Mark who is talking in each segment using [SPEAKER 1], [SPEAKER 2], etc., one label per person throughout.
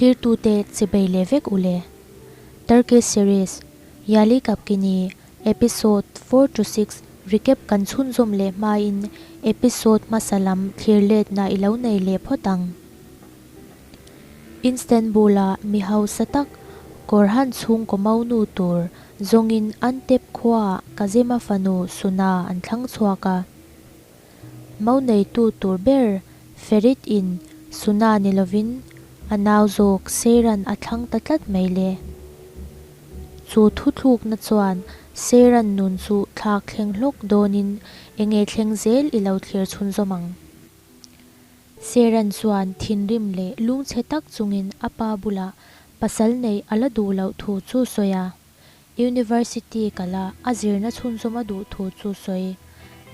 [SPEAKER 1] Thlirtute chibei leh vek u le. Turkish series, Yali Kapkini, episode 4-6 recap kan chhunzawm leh hmain episode hmasa lam thlir letna i lo nei leh phawt ang. Istanbul-a mi hausa tak Korhan chhungkaw maunu tur zawngin Antep khuaah Kazema fanu Suna an thlang chhuak a. Mau neitu tur ber Ferit in Suna ni lovin a nau zawk Seiran a thlang ta tlat mai le. Chu thuthlukna chuan Seiran nun chu thlak thleng hlawk dawnin enge thleng zel i lo thlir chhunzawm ang. Seiran chuan thinrim leh lungchhe tak chungin a pa bulah pasal neih a la duh loh thu chu sawi a. University kala a zirna chhunzawm a duh thu chu sawi.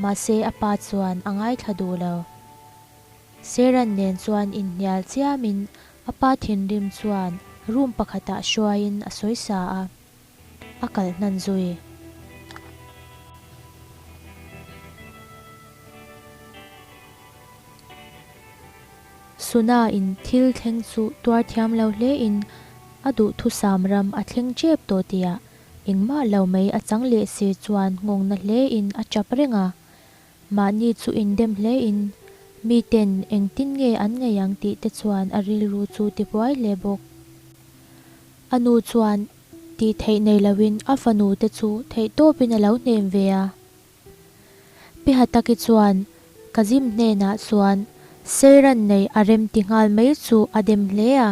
[SPEAKER 1] Mahse a pa chuan a ngaithla duh lo. Seiran nen chuan inhnial chiamin a pa thinrim chuan room pakhatah hruaiin a sawi sa a, a kalh hnan zui. Suna in thil thleng chu tuar thiam lo hle in a duhthusam ram a thleng tep tawh tihah engmah lo mai a chang leh si chuan nghawngna hle in a tap reng a. Mahni chu indem hle in miten engtin nge an ngaih ang tih te chuan a rilru chu tibuai hle bawk. A nu chuan tih theih nei lo in a fanu te chu theihtawpin a lo hnem ve a. Pi Hataki chuan Kazim hnenah chuan Seiran nei a rem ti nghal mai chu a dem hle a.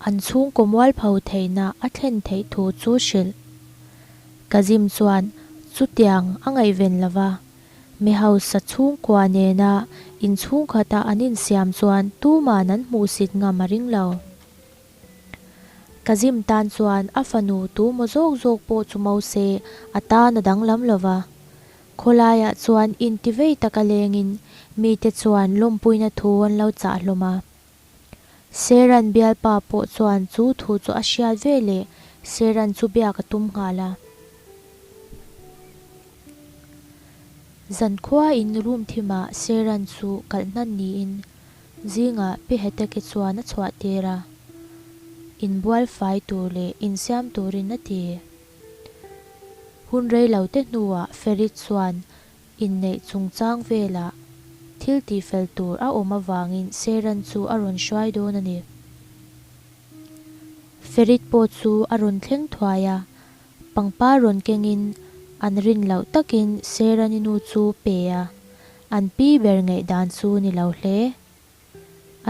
[SPEAKER 1] An chhungkaw mualpho theihna a thlen theih thu chu hrilh. Kazim chuan chutiang a ngaihven lo va, mi hausa chhungkua nena inchhungkhata an insiam chuan tuman an hmuhsit ngam a ring lo. Kazim tan chuan a fanu tu maw zawk zawk pawh chu mo se a tan a danglam lo va. Khawlaiah chuan intivei taka lengin mite chuan lawmpuina thu an lo chah hlawm a. Seran bialpa pawh chuan chu thu chu a hriat ve leh Seran chu biak a tum nghal a. Zankhuain room thimah Seran chu kalh hnan niin Zingah Pi Heteki chuan a chhuah tir a, inbual fai tur leh insiam turin a ti. Hun rei lo te hnuah Ferit chuan inneih chungchang velah thil tihfel tur a awm avangin Seran chu a rawn hruai dawn a ni. Ferit pawh chu a rawn thleng thuai a, pangpar rawn kengin an rin loh takin Serani nu chu pe a, An pi ber ngaihdan chu ni lo hle.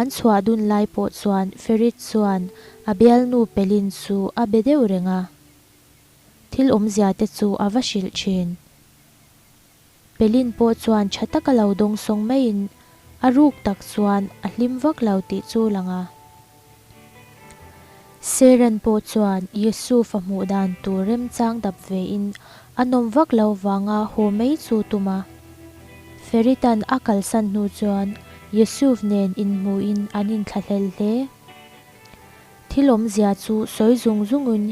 [SPEAKER 1] An chhuah dun lai pawh chuan Ferit chuan a bialnu Pelin chu a be deuh reng a. Thil awmzia te chu a va hrilh thin. Pelin pawh chuan tha taka lo dawngsawng maiin a ruk tak chuan a hlim vak lo tih chu lang a. Seren pawh chuan Yusuf-a hmuh dan tur remchang dap vein a nawm vak lo vanga haw mai chu tum a. Feritan a kalsan hnu chuan Yusuf nen inhmuhin an inthlahlel hle. Thil awmzia chu sawi zung zungin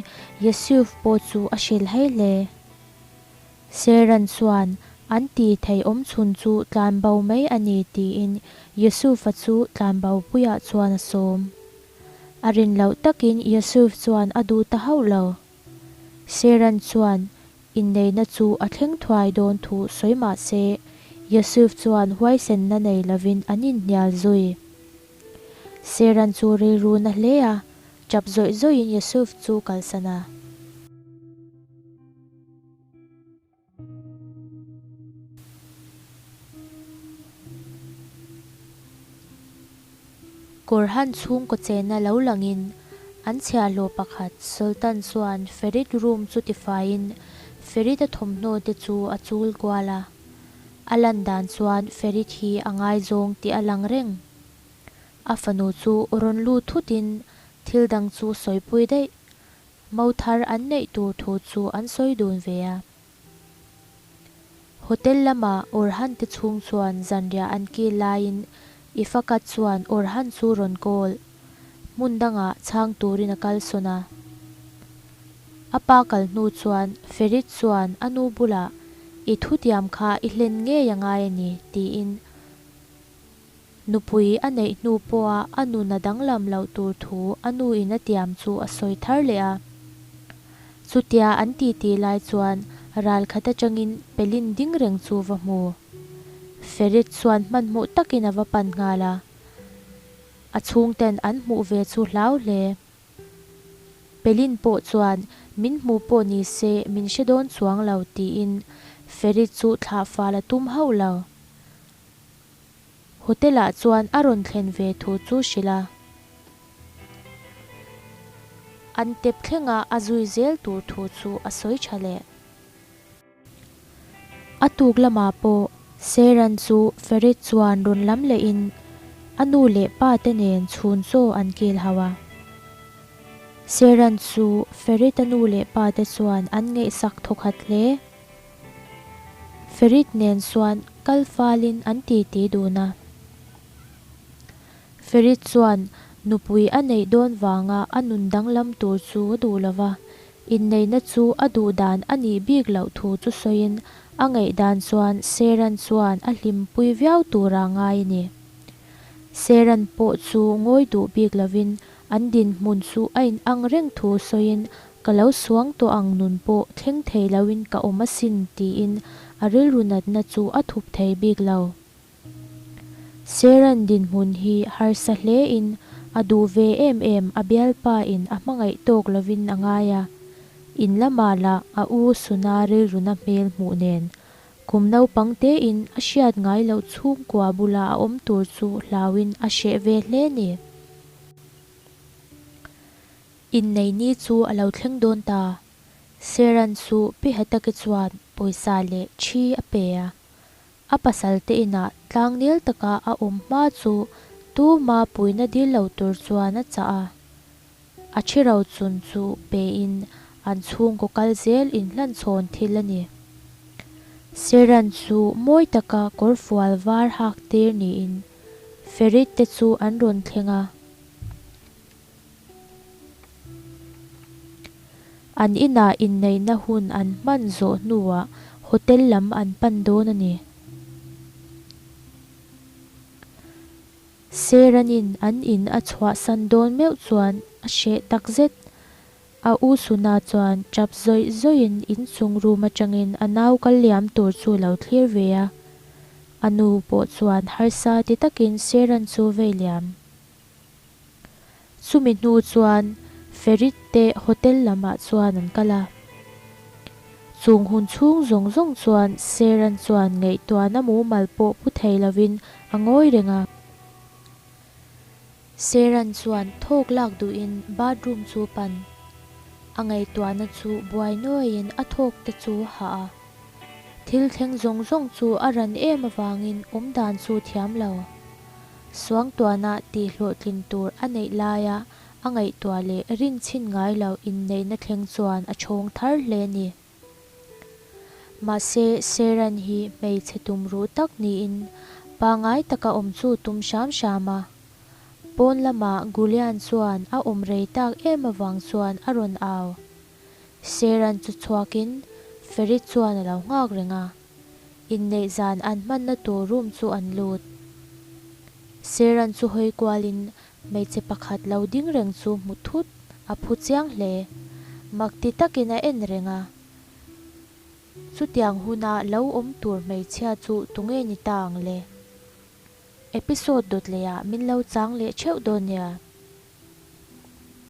[SPEAKER 1] Yusuf pawh chu a hrilhhai hle. Seran chuan an ti thei awm chhun chu tlanbo mai a ni tiin Yusuf-a chu tlanbo puiah chuan a sawm. A rin loh takin Yusuf chuan a duh ta hauh lo. Seran chuan inneihna chu a thleng thuai dawn thu sawi mah se, Yusuf chuan huaisenna nei lovin an inhnial zui. Seran chu rilru na hle a, chap zawih zawihin Yusuf chu kalsan a. Kawrhan chhungkaw chena lo langin an chhiahhlawh pakhat Sultan chuan Ferit room chu tifaiin Ferit-a thawmhnaw te chu a chul kual a. A lan dan chuan Ferit hi a ngaizawng tih a lang reng. A fanu chu rawn lut thutin thil dang chu sawipui daih. Mo thar an neih tur thu chu an sawi dun ve a. Hotel lama Orhan te chhung chuan zanriah an kil laiin Ifaka chuan Orhan chu rawn call. Hmun dangah chhang turin a kalsawn a. A pa kal hnu chuan Ferit chuan a nu bulah I thutiam kha i hlen ngei a ngai a ni tiin. Nupui a neih hnu pawha a nun a danglam loh tur thu a nu in a tiam chu a sawi thar leh a. Chutia an titi lai chuan ral khat atangin Pelin ding reng chu va hmu. Ferit chuan hmanhmawh takin a va pan nghal a. A chhungten an hmuh ve chu hlau hle. Pelin pawh chuan min hmu pawh ni se min hre dawn chuang lo tiin Ferit chu thlah fal a tum hauh lo. Hotel ah chuan a rawn thlen ve thu chu hrilh a. An tep thleng a a zui zel tur thu chu a sawi tha leh. A tuk lamah pawh Seran chu Ferit chuan rawn lam lehin a nu leh pa te nen chhun chaw an kil hauh a. Seran chu Ferit a nu leh pa te chuan an ngaihsak thawkhat hle. Ferit nen chuan kal falin an titi dun a. Ferit chuan nupui a neih dawn vanga a nun danglam tur chu a duh lo va, inneihna chu a duh dan a nih bik loh thu chu sawiin a ngaihdan chuan Seran chuan a hlimpui viau tura ngai a ni. Seran pawh chu ngawi duh bik lovin an dinhmun chu a inang reng thu sawiin Ka lo suang tawh ang nun pawh thleng thei loin ka awm asin tiin a rilru natna chu a thup thei bik lo. Seran dinhmun hi harsa hlein a duh ve em em a bialpa in a hmangaih tawk lovin a ngai a, in lamah lah a u Suna rilruna hmel hmuh nen kum naupang tein a hriat ngai loh chhungkua bula a awm tur chu hlauin a hreh ve hle ni. Innei ni chu a lo thleng dawn ta. Seran chu Pi Hataki chuan pawisa leh thi a pe a. A pasal te inah tlangnel taka a awm hma chu tuma puina dil lo tur chuan a chah a. A thi ro chun chu pe in an chhungkaw kal zel inhlanchhawn thil a ni. Seran chu mawi taka kawrfual var hak tir niin Ferit te chu an rawn thleng a. An inah inneihna hun an hman zawh hnuah hotel lam an pan dawn a ni. Seranin an in a chhuahsan dawn meuh chuan a hreh takzet. A u Suna chuan tap zawih zawihin inchung room atangin a nau kal liam tur chu lo thlir ve a. A nu pawh chuan harsa ti takin Seran chu vei liam. Chumi hnu chuan Ferit te hotel lamah chuan an kal a. Chung hun chhung zawng zawng chuan Seran chuan ngaihtuahna mumal pawh pu thei lovin a ngawi reng a. Seran chuan thawk lak duhin bathroom chu pan. A ngaihtuahna chu buai nuaiin a thawk te chu hah a. Thil thleng zawng zawng chu a ran em avangin awmdan chu thiam lo. Suangtuahna tih hlawhtlin tur a neih laia a ngaihtuah leh rinchhin ngai lo inneihna thleng chuan a chhawng thar hle ni. Mahse, Seran hi hmeichhe tumruh tak niin pangngai taka awm chu tum hram hram a. Pawn lamah Gulian chuan a awm rei tak em avang chuan a rawn au. Seran chu chhuakin Ferit chuan a lo nghak reng a. Inneih zan an hmanna tur room chu an lut. Seran chu hawi kualin hmeichhe pakhat lo ding reng chu hmu thut a phu chiang hle. Mak ti takin a en reng a. Chutiang huna lo awm tur hmeichhia chu tunge ni ta ang le? Episode dawt lehah min lo chang leh theuh dawn nia.